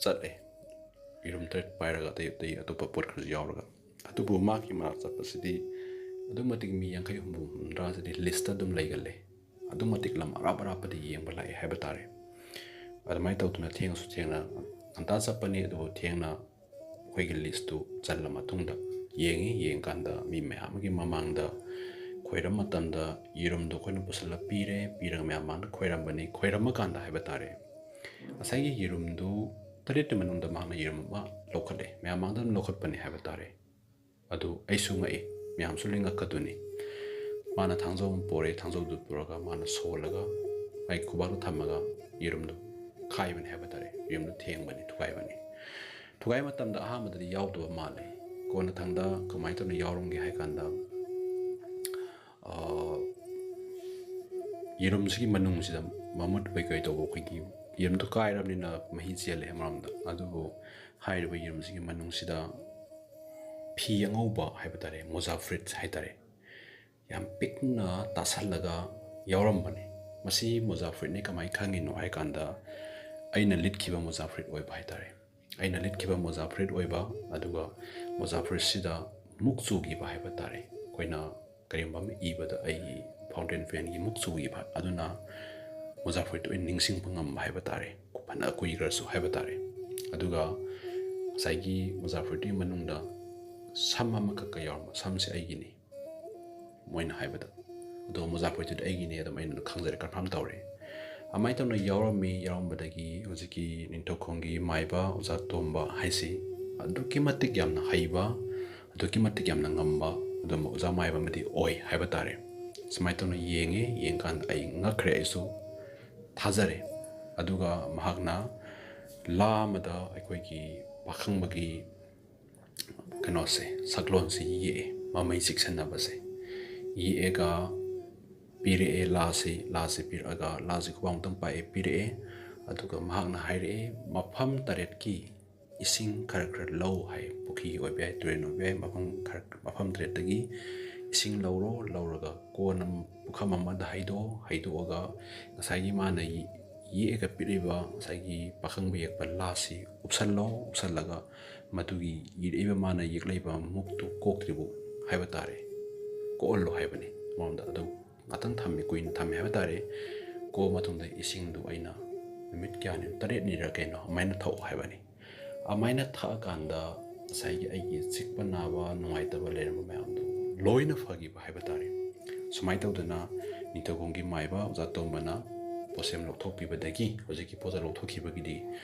ꯆꯠꯂꯦ, ꯌꯦꯔꯨꯝ ꯇꯔꯦꯠ ꯄꯥꯏꯔꯒ, ꯑꯇꯩ ꯑꯇꯩ ꯑꯇꯣꯞꯄ ꯄꯣꯠ ꯈꯔꯁꯨ ꯌꯥꯎꯔꯒ꯫ ꯑꯗꯨꯕꯨ ꯃꯥꯒꯤ ꯃꯅꯥꯛ ꯆꯠꯄꯁꯤꯗꯤ ꯑꯗꯨꯛ ꯃꯇꯤꯛ ꯃꯤ ꯌꯥꯡꯈꯩ ꯍꯨꯝꯐꯨ ꯍꯨꯝꯗ꯭ꯔꯥꯁꯤꯗꯤ ꯂꯤꯁꯇ ꯑꯗꯨꯝ ꯂꯩꯒꯜꯂꯦ꯫ ꯑꯗꯨꯛ ꯃꯇꯤꯛ ꯂꯝ ꯑꯔꯥꯞ ꯑꯔꯥꯞꯄꯗ ꯌꯦꯡꯕ ꯂꯥꯛꯑꯦ ꯍꯥꯏꯕ ꯇꯥꯔꯦ꯫ ꯑꯗꯨꯃꯥꯏꯅ ꯇꯧꯗꯅ ꯊꯦꯡꯉꯁꯨ ꯊꯦꯡꯅ, ꯉꯟꯇꯥ ꯆꯠꯄꯅꯤ, ꯑꯗꯨꯕꯨ ꯊꯦꯡꯅ ꯑꯩꯈꯣꯏꯒꯤ ꯂꯤꯁꯇꯨ ꯆꯜꯂ ꯃꯇꯨꯡꯗ ꯌꯦꯡꯉꯤ꯫ ꯌꯦꯡꯀꯥꯟꯗ ꯃꯤ ꯃꯌꯥꯝ ꯑꯃꯒꯤ ꯃꯃꯥꯡꯗ ꯈꯣꯏꯔꯝ ꯃꯇꯝꯗ ꯌꯦꯔꯨꯝꯗꯣ ꯑꯩꯈꯣꯏꯅ ꯄꯨꯁꯜꯂ ꯄꯤꯔꯦ꯫ ꯄꯤꯔꯒ ꯃꯌꯥꯝ ꯃꯃꯥꯡꯗ ꯈꯣꯏꯔꯝꯕꯅꯤ꯫ ꯈꯣꯏꯔꯝꯃ ꯀꯥꯟꯗ ꯍꯥꯏꯕ ꯇꯥꯔꯦ, ꯉꯁꯥꯏꯒꯤ ꯌꯦꯔꯨꯝꯗꯨ ꯇꯔꯦꯠꯀꯤ ꯃꯅꯨꯡꯗ ꯃꯥꯅ ꯌꯦꯔꯨꯝ ꯑꯃ ꯂꯧꯈꯠꯂꯦ꯫ ꯃꯌꯥꯝ ꯃꯥꯡꯗ ꯑꯗꯨꯝ ꯂꯧꯈꯠꯄꯅꯤ ꯍꯥꯏꯕ ꯇꯥꯔꯦ꯫ ꯑꯗꯨ ꯑꯩꯁꯨ ꯉꯛꯏ, ꯃꯌꯥꯝꯁꯨ ꯂꯣꯏ ꯉꯛꯀꯗꯣꯏꯅꯤ꯫ ꯃꯥꯅ ꯊꯥꯡꯖꯧ ꯑꯃ ꯄꯣꯔꯛꯑꯦ, ꯊꯥꯡꯖꯧꯗꯨ ꯄꯨꯔꯒ ꯃꯥꯅ ꯁꯣꯜꯂꯒ ꯃꯥꯒꯤ ꯈꯨꯕꯥꯛꯇ ꯊꯝꯃꯒ ꯌꯦꯔꯨꯝꯗꯨ ꯈꯥꯏꯕꯅꯤ ꯍꯥꯏꯕ ꯇꯥꯔꯦ꯫ ꯌꯦꯔꯨꯝꯗꯨ ꯊꯦꯡꯕꯅꯤ, ꯊꯨꯒꯥꯏꯕꯅꯤ꯫ ꯊꯨꯒꯥꯏꯕ ꯃꯇꯝꯗ ꯑꯍꯥꯟꯕꯗꯗꯤ ꯌꯥꯎꯗꯕ ꯃꯥꯜꯂꯦ꯫ ꯀꯣꯟꯅꯊꯪꯗ ꯀꯃꯥꯏꯅ ꯇꯧꯅ ꯌꯥꯎꯔꯝꯒꯦ ꯍꯥꯏ ꯀꯥꯟꯗ, ꯑꯥ, ꯌꯦꯔꯨꯝꯁꯤꯒꯤ ꯃꯅꯨꯡꯁꯤꯗ ꯃꯃꯨꯠ ꯑꯣꯏ ꯀꯩ ꯇꯧꯕ, ꯑꯩꯈꯣꯏꯒꯤ ꯌꯦꯔꯨꯝꯗꯣ ꯀꯥꯏꯔꯕꯅꯤꯅ ꯃꯍꯤ ꯆꯦꯜꯂꯦ ꯑꯃꯔꯣꯝꯗ꯫ ꯑꯗꯨꯕꯨ ꯍꯥꯏꯔꯤꯕ ꯌꯦꯔꯨꯝꯁꯤꯒꯤ ꯃꯅꯨꯡꯁꯤꯗ ꯐꯤ ꯑꯉꯧꯕ ꯍꯥꯏꯕ ꯇꯥꯔꯦ, ꯃꯣꯖꯥ ꯐꯨꯔꯤꯠ ꯍꯥꯏ ꯇꯥꯔꯦ, ꯌꯥꯝ ꯄꯤꯛꯅ ꯇꯥꯁꯜꯂꯒ ꯌꯥꯎꯔꯝꯕꯅꯤ꯫ ꯃꯁꯤ ꯃꯣꯖꯥ ꯐꯨꯔꯤꯠꯅꯤ꯫ ꯀꯃꯥꯏꯅ ꯈꯪꯉꯤꯅꯣ ꯍꯥꯏ ꯀꯥꯟꯗ, ꯑꯩꯅ ꯂꯤꯠꯈꯤꯕ ꯃꯣꯖꯥ ꯐꯨꯔꯤꯠ ꯑꯣꯏꯕ ꯍꯥꯏ ꯇꯥꯔꯦ꯫ ꯑꯩꯅ ꯂꯤꯠꯈꯤꯕ ꯃꯣꯖꯥ ꯐꯨꯔꯤꯠ ꯑꯣꯏꯕ, ꯑꯗꯨꯒ ꯃꯣꯖꯥ ꯐꯨꯔꯤꯠꯁꯤꯗ ꯃꯨꯛ ꯆꯨꯈꯤꯕ ꯍꯥꯏꯕ ꯇꯥꯔꯦ꯫ ꯑꯩꯈꯣꯏꯅ ꯀꯔꯤꯒꯨꯝꯕ ꯑꯃ ꯏꯕꯗ ꯑꯩꯒꯤ ꯐꯥꯎꯟꯇꯦꯟ ꯄꯦꯟꯒꯤ ꯃꯨꯛ ꯆꯨꯈꯤꯕ, ꯑꯗꯨꯅ ꯃꯣꯖꯥ ꯐꯨꯔꯤꯠꯇꯨ ꯑꯩ ꯅꯤꯡꯁꯤꯡꯕ ꯉꯝꯕ ꯍꯥꯏꯕ ꯇꯥꯔꯦ, ꯐꯅ ꯀꯨꯏꯈ꯭ꯔꯁꯨ ꯍꯥꯏꯕ ꯇꯥꯔꯦ꯫ ꯑꯗꯨꯒ ꯉꯁꯥꯏꯒꯤ ꯃꯣꯖꯥ ꯐꯨꯔꯤꯠꯇꯨꯒꯤ ꯃꯅꯨꯡꯗ ꯁꯝ ꯑꯃꯈꯛꯀ ꯌꯥꯎꯔꯝꯕ, ꯁꯝꯁꯦ ꯑꯩꯒꯤꯅꯤ ꯃꯣꯏꯅ ꯍꯥꯏꯕꯗ, ꯑꯗꯣ ꯃꯣꯖꯥ ꯐꯨꯔꯤꯠꯇꯨꯗꯤ ꯑꯩꯒꯤꯅꯤ ꯑꯗꯨꯝ ꯑꯩꯅ ꯈꯪꯖꯔꯦ, ꯀꯟꯐꯥꯔꯝ ꯇꯧꯔꯦ꯫ ꯑꯗꯨꯃꯥꯏꯅ ꯇꯧꯅ ꯌꯥꯎꯔꯝꯃꯤ꯫ ꯌꯥꯎꯔꯝꯕꯗꯒꯤ ꯍꯧꯖꯤꯛꯀꯤ ꯅꯤꯡꯊꯧꯈꯣꯡꯒꯤ ꯃꯥꯏꯕ ꯑꯣꯖꯥ ꯇꯣꯝꯕ ꯍꯥꯏꯁꯤ ꯑꯗꯨꯛꯀꯤ ꯃꯇꯤꯛ ꯌꯥꯝꯅ ꯍꯩꯕ, ꯑꯗꯨꯛꯀꯤ ꯃꯇꯤꯛ ꯌꯥꯝꯅ ꯉꯝꯕ ꯑꯗꯨꯝꯕ ꯑꯣꯖꯥ ꯃꯥꯏꯕ ꯑꯃꯗꯤ ꯑꯣꯏ ꯍꯥꯏꯕ ꯇꯥꯔꯦ꯫ ꯁꯨꯃꯥꯏꯅ ꯇꯧꯅ ꯌꯦꯡꯉꯦ꯫ ꯌꯦꯡꯀꯥꯟꯗ ꯑꯩ ꯉꯛꯈ꯭ꯔꯦ, ꯑꯩꯁꯨ ꯊꯥꯖꯔꯦ꯫ ꯑꯗꯨꯒ ꯃꯍꯥꯛꯅ ꯂꯥ ꯑꯃꯗ ꯑꯩꯈꯣꯏꯒꯤ ꯄꯥꯈꯪꯕꯒꯤ ꯀꯩꯅꯣꯁꯦ, ꯁꯛꯂꯣꯟꯁꯦ ꯌꯦꯛꯑꯦ, ꯃꯃꯩ ꯆꯤꯛꯁꯟꯅꯕꯁꯦ ꯌꯦꯛꯑꯒ ꯄꯤꯔꯛꯑꯦ꯫ ꯂꯥꯁꯤ, ꯂꯥꯁꯤ ꯄꯤꯔꯛꯑꯒ, ꯂꯥꯁꯤ ꯈꯨꯕꯥꯛ ꯑꯃꯨꯛꯇꯪ ꯄꯥꯛꯑꯦ, ꯄꯤꯔꯛꯑꯦ꯫ ꯑꯗꯨꯒ ꯃꯍꯥꯛꯅ ꯍꯥꯏꯔꯛꯑꯦ, ꯃꯐꯝ ꯇꯔꯦꯠꯀꯤ ꯏꯁꯤꯡ ꯈꯔ ꯈꯔ ꯂꯧ ꯍꯥꯏ꯫ ꯄꯨꯈ꯭ꯔꯤ ꯑꯣꯏꯕ ꯌꯥꯏ, ꯇꯨꯔꯦꯜ ꯑꯣꯏꯕ ꯌꯥꯏ, ꯃꯐꯝ ꯈꯔ, ꯃꯐꯝ ꯇꯔꯦꯠꯇꯒꯤ ꯏꯁꯤꯡ ꯂꯧꯔꯣ꯫ ꯂꯧꯔꯒ ꯀꯣꯟ ꯑꯃ, ꯄꯨꯈꯝ ꯑꯃꯗ ꯍꯩꯗꯣꯛꯑꯣ꯫ ꯍꯩꯗꯣꯛꯑꯒ ꯉꯁꯥꯏꯒꯤ ꯃꯥꯅ ꯌꯦ-, ꯌꯦꯛꯑꯒ ꯄꯤꯔꯛꯏꯕ ꯉꯁꯥꯏꯒꯤ ꯄꯥꯈꯪꯕ ꯌꯦꯛꯄ ꯂꯥꯁꯤ ꯎꯞꯁꯜꯂꯣ꯫ ꯎꯞꯁꯜꯂꯒ ꯃꯗꯨꯒꯤ ꯏꯔꯛꯏꯕ ꯃꯥꯅ ꯌꯦꯛꯂꯛꯏꯕ ꯃꯨꯛꯇꯨ ꯀꯣꯛꯇ꯭ꯔꯤꯕꯨ ꯍꯥꯏꯕ ꯇꯥꯔꯦ, ꯀꯣꯛꯍꯜꯂꯣ ꯍꯥꯏꯕꯅꯤ꯫ ꯃꯉꯣꯟꯗ ꯑꯗꯨ ꯉꯥꯛꯇꯪ ꯊꯝꯃꯤ, ꯀꯨꯏꯅ ꯊꯝꯃꯤ ꯍꯥꯏꯕ ꯇꯥꯔꯦ꯫ ꯀꯣꯛꯑ ꯃꯇꯨꯡꯗ ꯏꯁꯤꯡꯗꯨ ꯑꯩꯅ ꯅꯨꯃꯤꯠ ꯀꯌꯥꯅꯤ, ꯇꯔꯦꯠꯅꯤꯔ ꯀꯩꯅꯣ ꯑꯗꯨꯃꯥꯏꯅ ꯊꯛꯑꯣ ꯍꯥꯏꯕꯅꯤ꯫ ꯑꯗꯨꯃꯥꯏꯅ ꯊꯛꯑꯀꯥꯟꯗ ꯉꯁꯥꯏꯒꯤ ꯑꯩꯒꯤ ꯆꯤꯛꯄ ꯅꯥꯕ ꯅꯨꯡꯉꯥꯏꯇꯕ ꯂꯩꯔꯝꯕ ꯃꯌꯥꯝꯗꯨ ꯂꯣꯏꯅ ꯐꯈꯤꯕ ꯍꯥꯏꯕ ꯇꯥꯔꯦ꯫ ꯁꯨꯃꯥꯏꯅ ꯇꯧꯗꯅ ꯅꯤꯡꯊꯧꯈꯣꯡꯒꯤ ꯃꯥꯏꯕ ꯑꯣꯖꯥ ꯇꯣꯝꯕꯅ ꯄꯣꯠꯁꯦꯝ ꯂꯧꯊꯣꯛꯄꯤꯕꯗꯒꯤ, ꯍꯧꯖꯤꯛꯀꯤ ꯄꯣꯠꯇ ꯂꯧꯊꯣꯛꯈꯤꯕꯒꯤꯗꯤ,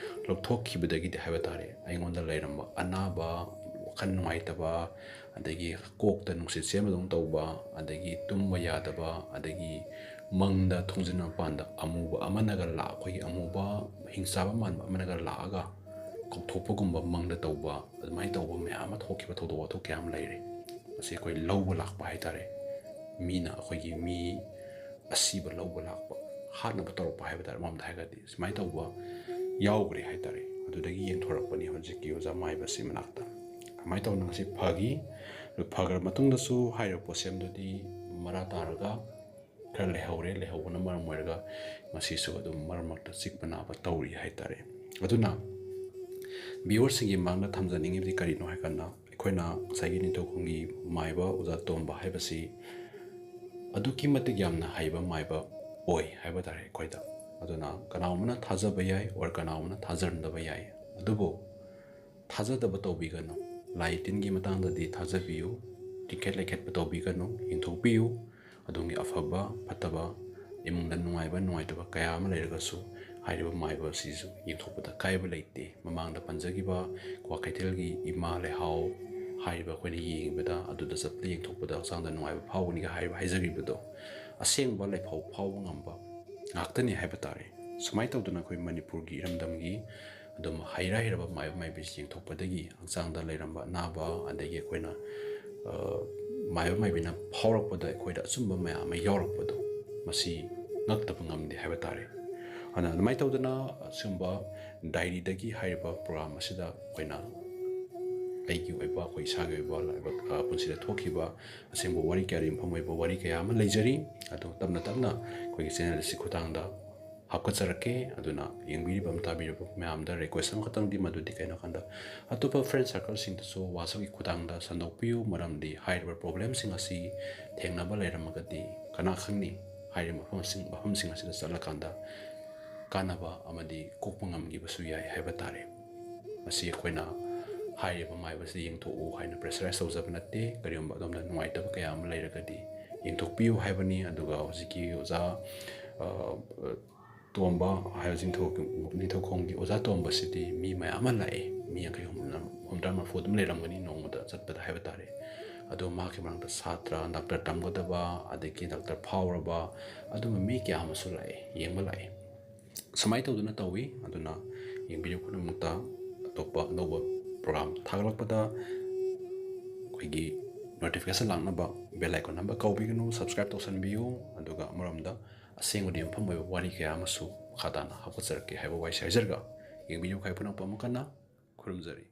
ꯂꯧꯊꯣꯛꯈꯤꯕꯗꯒꯤꯗꯤ ꯍꯥꯏꯕ ꯇꯥꯔꯦ, ꯑꯩꯉꯣꯟꯗ ꯂꯩꯔꯝꯕ ꯑꯅꯥꯕ, ꯋꯥꯈꯜ ꯅꯨꯡꯉꯥꯏꯇꯕ, ꯑꯗꯒꯤ ꯀꯣꯛꯇ ꯅꯨꯡꯁꯤꯠ ꯆꯦꯟꯕꯗꯧꯅ ꯇꯧꯕ, ꯑꯗꯒꯤ ꯇꯨꯝꯕ ꯌꯥꯗꯕ, ꯑꯗꯒꯤ ꯃꯪꯗ ꯊꯣꯡꯖꯤꯟ ꯃꯄꯥꯟꯗ ꯑꯃꯨꯕ ꯑꯃꯅꯒ ꯂꯥꯛ-, ꯑꯩꯈꯣꯏꯒꯤ ꯑꯃꯨꯕ ꯍꯤꯡꯆꯥꯕ ꯃꯥꯟꯕ ꯑꯃꯅꯒ ꯂꯥꯛꯑꯒ ꯀꯧꯊꯣꯛꯄꯒꯨꯝꯕ ꯃꯪꯗ ꯇꯧꯕ, ꯑꯗꯨꯃꯥꯏꯅ ꯇꯧꯕ ꯃꯌꯥꯝ ꯑꯃ ꯊꯣꯛꯈꯤꯕ ꯊꯧꯗꯣꯛ ꯋꯥꯊꯣꯛ ꯀꯌꯥ ꯑꯃ ꯂꯩꯔꯦ꯫ ꯃꯁꯤ ꯑꯩꯈꯣꯏ ꯂꯧꯕ ꯂꯥꯛꯄ ꯍꯥꯏꯇꯥꯔꯦ꯫ ꯃꯤꯅ ꯑꯩꯈꯣꯏꯒꯤ ꯃꯤ ꯑꯁꯤꯕ ꯂꯧꯕ ꯂꯥꯛꯄ, ꯍꯥꯠꯅꯕ ꯇꯧꯔꯛꯄ ꯍꯥꯏꯕ ꯇꯥꯔꯦ, ꯑꯃꯔꯣꯝꯗ ꯍꯥꯏꯔꯒꯗꯤ ꯁꯨꯃꯥꯏꯅ ꯇꯧꯕ ꯌꯥꯎꯈ꯭ꯔꯦ ꯍꯥꯏꯇꯥꯔꯦ꯫ ꯑꯗꯨꯗꯒꯤ ꯌꯦꯡꯊꯣꯔꯛꯄꯅꯤ ꯍꯧꯖꯤꯛꯀꯤ ꯑꯣꯖꯥ ꯃꯥꯏꯕꯁꯤ ꯃꯅꯥꯛꯇ꯫ ꯀꯃꯥꯏꯅ ꯇꯧꯅ ꯉꯁꯤ ꯐꯈꯤ? ꯑꯗꯨ ꯐꯈ꯭ꯔ ꯃꯇꯨꯡꯗꯁꯨ ꯍꯥꯏꯔꯤꯕ ꯄꯣꯠꯁꯦꯝꯗꯨꯗꯤ ꯃꯔꯥ ꯇꯥꯔꯒ ꯈꯔ ꯂꯩꯍꯧꯔꯦ꯫ ꯂꯩꯍꯧꯕꯅ ꯃꯔꯝ ꯑꯣꯏꯔꯒ ꯉꯁꯤꯁꯨ ꯑꯗꯨꯝ ꯃꯔꯛ ꯃꯔꯛꯇ ꯆꯤꯛꯄ ꯅꯥꯕ ꯇꯧꯔꯤ ꯍꯥꯏꯇꯥꯔꯦ꯫ ꯑꯗꯨꯅ ꯚꯤꯌꯨꯋꯔꯁꯤꯡꯒꯤ ꯃꯥꯡꯗ ꯊꯝꯖꯅꯤꯡꯉꯤꯕꯗꯤ ꯀꯔꯤꯅꯣ ꯍꯥꯏꯀꯥꯟꯗ, ꯑꯩꯈꯣꯏꯅ ꯉꯁꯥꯏꯒꯤ ꯅꯤꯡꯊꯧꯈꯣꯡꯒꯤ ꯃꯥꯏꯕ ꯑꯣꯖꯥ ꯇꯣꯝꯕ ꯍꯥꯏꯕꯁꯤ ꯑꯗꯨꯛꯀꯤ ꯃꯇꯤꯛ ꯌꯥꯝꯅ ꯍꯩꯕ ꯃꯥꯏꯕ ꯑꯣꯏ ꯍꯥꯏꯕ ꯇꯥꯔꯦ ꯑꯩꯈꯣꯏꯗ꯫ ꯑꯗꯨꯅ ꯀꯅꯥꯒꯨꯝꯕꯅ ꯊꯥꯖꯕ ꯌꯥꯏ, or ꯀꯅꯥꯒꯨꯝꯕꯅ ꯊꯥꯖꯔꯝꯗꯕ ꯌꯥꯏ, ꯑꯗꯨꯕꯨ ꯊꯥꯖꯗꯕ ꯇꯧꯕꯤꯒꯅꯨ꯫ ꯂꯥꯏ ꯇꯤꯟꯒꯤ ꯃꯇꯥꯡꯗꯗꯤ ꯊꯥꯖꯕꯤꯌꯨ, ꯇꯤꯡꯈꯠ ꯂꯩꯈꯠꯄ ꯇꯧꯕꯤꯒꯅꯨ, ꯌꯦꯡꯊꯣꯛꯄꯤꯌꯨ꯫ ꯑꯗꯣꯝꯒꯤ ꯑꯐꯕ ꯐꯠꯇꯕ, ꯏꯃꯨꯡꯗ ꯅꯨꯡꯉꯥꯏꯕ ꯅꯨꯡꯉꯥꯏꯇꯕ ꯀꯌꯥ ꯑꯃ ꯂꯩꯔꯒꯁꯨ, ꯍꯥꯏꯔꯤꯕ ꯃꯥꯏꯕ ꯑꯁꯤꯁꯨ ꯌꯦꯡꯊꯣꯛꯄꯗ ꯀꯥꯏꯕ ꯂꯩꯇꯦ꯫ ꯃꯃꯥꯡꯗ ꯄꯟꯖꯈꯤꯕ ꯀ꯭ꯋꯥꯀꯩꯊꯦꯜꯒꯤ ꯏꯃꯥ ꯂꯩꯍꯥꯎ ꯍꯥꯏꯔꯤꯕ ꯑꯩꯈꯣꯏꯅ ꯌꯦꯡꯕꯗ, ꯑꯗꯨꯗ ꯆꯠꯄꯗ ꯌꯦꯡꯊꯣꯛꯄꯗ ꯍꯛꯆꯥꯡꯗ ꯅꯨꯡꯉꯥꯏꯕ ꯐꯥꯎꯒꯅꯤꯒ ꯍꯥꯏꯔꯤꯕ, ꯍꯥꯏꯖꯈꯤꯕꯗꯣ, ꯑꯁꯦꯡꯕ ꯂꯥꯏꯐꯥꯎ ꯐꯥꯎꯕ ꯉꯝꯕ ꯉꯥꯛꯇꯅꯤ ꯍꯥꯏꯕ ꯇꯥꯔꯦ꯫ ꯁꯨꯃꯥꯏꯅ ꯇꯧꯗꯅ ꯑꯩꯈꯣꯏ ꯃꯅꯤꯄꯨꯔꯒꯤ ꯏꯔꯝꯗꯝꯒꯤ ꯑꯗꯨꯝ ꯍꯩꯔꯥ ꯍꯩꯔꯕ ꯃꯥꯏꯕ ꯃꯥꯏꯕꯤꯁꯤ ꯌꯦꯡꯊꯣꯛꯄꯗꯒꯤ ꯍꯛꯆꯥꯡꯗ ꯂꯩꯔꯝꯕ ꯑꯅꯥꯕ, ꯑꯗꯒꯤ ꯑꯩꯈꯣꯏꯅ, ꯑ, ꯃꯥꯏꯕ ꯃꯥꯏꯕꯤꯅ ꯐꯥꯎꯔꯛꯄꯗ ꯑꯩꯈꯣꯏꯗ ꯑꯆꯨꯝꯕ ꯃꯌꯥꯝ ꯑꯃ ꯌꯥꯎꯔꯛꯄꯗꯣ, ꯃꯁꯤ ꯉꯛꯇꯕ ꯉꯝꯗꯦ ꯍꯥꯏꯕ ꯇꯥꯔꯦ꯫ ꯑꯗꯨꯅ ꯑꯗꯨꯃꯥꯏꯅ ꯇꯧꯗꯅ ꯑꯁꯤꯒꯨꯝꯕ ꯗꯥꯏꯔꯤꯗꯒꯤ ꯍꯥꯏꯔꯤꯕ ꯄ꯭ꯔꯣꯒ꯭ꯔꯥꯝ ꯑꯁꯤꯗ ꯑꯩꯈꯣꯏꯅ ꯑꯩꯒꯤ ꯑꯣꯏꯕ, ꯑꯩꯈꯣꯏ ꯏꯁꯥꯒꯤ ꯑꯣꯏꯕ ꯂꯥꯏꯕꯛ, ꯑ, ꯄꯨꯟꯁꯤꯗ ꯊꯣꯛꯈꯤꯕ ꯑꯁꯦꯡꯕ ꯋꯥꯔꯤ ꯀꯌꯥꯗ ꯌꯨꯝꯐꯝ ꯑꯣꯏꯕ ꯋꯥꯔꯤ ꯀꯌꯥ ꯑꯃ ꯂꯩꯖꯔꯤ꯫ ꯑꯗꯣ ꯇꯞꯅ ꯇꯞꯅ ꯑꯩꯈꯣꯏꯒꯤ ꯆꯦꯅꯦꯜ ꯑꯁꯤ ꯈꯨꯊꯥꯡꯗ ꯍꯥꯞꯀꯠꯆꯔꯛꯀꯦ꯫ ꯑꯗꯨꯅ ꯌꯦꯡꯕꯤꯔꯤꯕ ꯑꯃ ꯇꯥꯕꯤꯔꯤꯕ ꯃꯌꯥꯝꯗ ꯔꯤꯀ꯭ꯋꯦꯁ ꯑꯃꯈꯛꯇꯪꯗꯤ, ꯃꯗꯨꯗꯤ ꯀꯩꯅꯣ ꯍꯥꯏꯀꯥꯟꯗ ꯑꯇꯣꯞꯄ ꯐ꯭ꯔꯦꯟ ꯁꯔꯀꯜꯁꯤꯡꯗꯁꯨ ꯋꯥꯆꯞꯀꯤ ꯈꯨꯊꯥꯡꯗ ꯁꯟꯗꯣꯛꯄꯤꯌꯨ꯫ ꯃꯔꯝꯗꯤ ꯍꯥꯏꯔꯤꯕ ꯄ꯭ꯔꯣꯕ꯭ꯂꯦꯝꯁꯤꯡ ꯑꯁꯤ ꯊꯦꯡꯅꯕ ꯂꯩꯔꯝꯃꯒꯗꯤ ꯀꯅꯥ ꯈꯪꯅꯤ, ꯍꯥꯏꯔꯤꯕ ꯃꯐꯝꯁꯤꯡ, ꯃꯐꯝꯁꯤꯡ ꯑꯁꯤꯗ ꯆꯠꯂꯀꯥꯟꯗ ꯀꯥꯟꯅꯕ ꯑꯃꯗꯤ ꯀꯣꯛꯄ ꯉꯝꯈꯤꯕꯁꯨ ꯌꯥꯏ ꯍꯥꯏꯕ ꯇꯥꯔꯦ꯫ ꯃꯁꯤ ꯑꯩꯈꯣꯏꯅ ꯍꯥꯏꯔꯤꯕ ꯃꯥꯏꯕꯁꯤꯗ ꯌꯦꯡꯊꯣꯛꯎ ꯍꯥꯏꯅ ꯄ꯭ꯔꯦꯁꯔꯥꯏꯁ ꯇꯧꯖꯕ ꯅꯠꯇꯦ꯫ ꯀꯔꯤꯒꯨꯝꯕ ꯑꯗꯣꯝꯗ ꯅꯨꯡꯉꯥꯏꯇꯕ ꯀꯌꯥ ꯑꯃ ꯂꯩꯔꯒꯗꯤ ꯌꯦꯡꯊꯣꯛꯄꯤꯌꯨ ꯍꯥꯏꯕꯅꯤ꯫ ꯑꯗꯨꯒ ꯍꯧꯖꯤꯛꯀꯤ ꯑꯣꯖꯥ, ꯑ, ꯇꯣꯝꯕ ꯍꯥꯏꯕ ꯅꯤꯡꯊꯧ-, ꯅꯤꯡꯊꯧꯈꯣꯡꯒꯤ ꯑꯣꯖꯥ ꯇꯣꯝꯕꯁꯤꯗꯤ ꯃꯤ ꯃꯌꯥꯝ ꯑꯃ ꯂꯥꯛꯑꯦ, ꯃꯤ ꯌꯥꯡꯈꯩ ꯍꯨꯝꯐꯨ, ꯍꯨꯝꯗ꯭ꯔꯥ ꯃꯔꯤꯐꯨ ꯑꯗꯨꯝ ꯂꯩꯔꯝꯒꯅꯤ ꯅꯣꯡꯃꯗ ꯆꯠꯄꯗ ꯍꯥꯏꯕ ꯇꯥꯔꯦ꯫ ꯑꯗꯣ ꯃꯍꯥꯛꯀꯤ ꯃꯅꯥꯛꯇ ꯁꯥꯇ꯭ꯔ, ꯗꯥꯛꯇꯔ ꯇꯝꯒꯗꯕ, ꯑꯗꯒꯤ ꯗꯥꯛꯇꯔ ꯐꯥꯎꯔꯕ, ꯑꯗꯨꯝꯕ ꯃꯤ ꯀꯌꯥ ꯑꯃꯁꯨ ꯂꯥꯛꯑꯦ, ꯌꯦꯡꯕ ꯂꯥꯛꯑꯦ꯫ ꯁꯨꯃꯥꯏꯅ ꯇꯧꯗꯨꯅ ꯇꯧꯏ꯫ ꯑꯗꯨꯅ ꯌꯦꯡꯕꯤꯔꯤꯕ ꯈꯨꯗꯤꯡꯃꯛꯇ ꯑꯇꯣꯞꯄ ꯑꯅꯧꯕ ꯄ꯭ꯔꯣꯒ꯭ꯔꯥꯝ ꯊꯥꯒꯠꯂꯛꯄꯗ ꯑꯩꯈꯣꯏꯒꯤ ꯅꯣꯇꯤꯐꯤꯀꯦꯁꯟ ꯂꯥꯛꯅꯕ ꯕꯦꯜ ꯑꯥꯏꯀꯣꯟ ꯅꯝꯕ ꯀꯥꯎꯕꯤꯒꯅꯨ, ꯁꯕꯁꯀ꯭ꯔꯥꯏꯕ ꯇꯧꯁꯟꯕꯤꯌꯨ꯫ ꯑꯗꯨꯒ ꯑꯃꯔꯣꯝꯗ ꯑꯁꯦꯡꯕꯗ ꯌꯨꯝꯐꯝ ꯑꯣꯏꯕ ꯋꯥꯔꯤ ꯀꯌꯥ ꯑꯃꯁꯨ ꯃꯈꯥ ꯇꯥꯅ ꯍꯥꯞꯀꯠꯆꯔꯛꯀꯦ ꯍꯥꯏꯕ ꯋꯥꯍꯩꯁꯦ ꯍꯥꯏꯖꯔꯒ, ꯌꯦꯡꯕꯤꯔꯤꯕ ꯈꯥꯏ ꯄꯨꯝꯅꯃꯛꯄꯨ ꯑꯃꯨꯛ ꯍꯟꯅ ꯈꯨꯔꯨꯝꯖꯔꯤ꯫